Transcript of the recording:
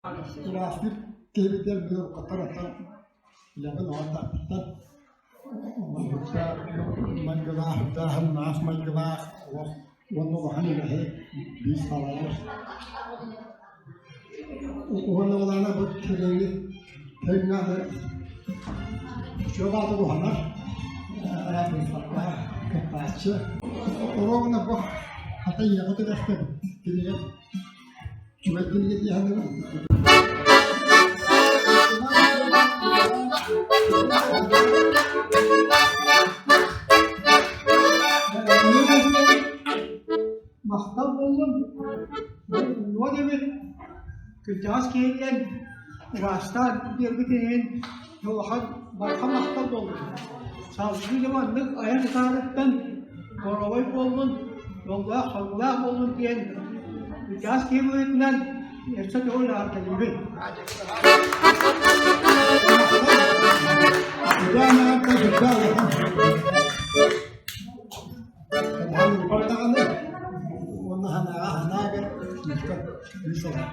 Ыраастыыр киһибитигэр билэ оттон үлэбин оҕотохпуттан майгылаах, дааһыннаах майгылаах олох уонна улахан үлэһит биир салайар. Уонна улаана бу тэрили тэҥҥэ үчүгэй баҕатык уһанар, кыттааччы. Оруобуна бу хата ийэҕэ түбэспэт кинигэ үчүгэй кинигэ дии саныыбын. Махтал буоллун, уон эбит кырдьаҕас киһиттэн ыраастаан биэрбит иһин улахан барҕа махтал буоллун. Салгыы да маннык айан ытаарыттан горовой буоллун, дьоллоох соргулаах буоллун диэн кырдьаҕас киһи быһыытынан өссө төгүл эҕэрдэлиибин. Даҕаны уонна санааҕа санаа бэр, күүскэ күүс ылар.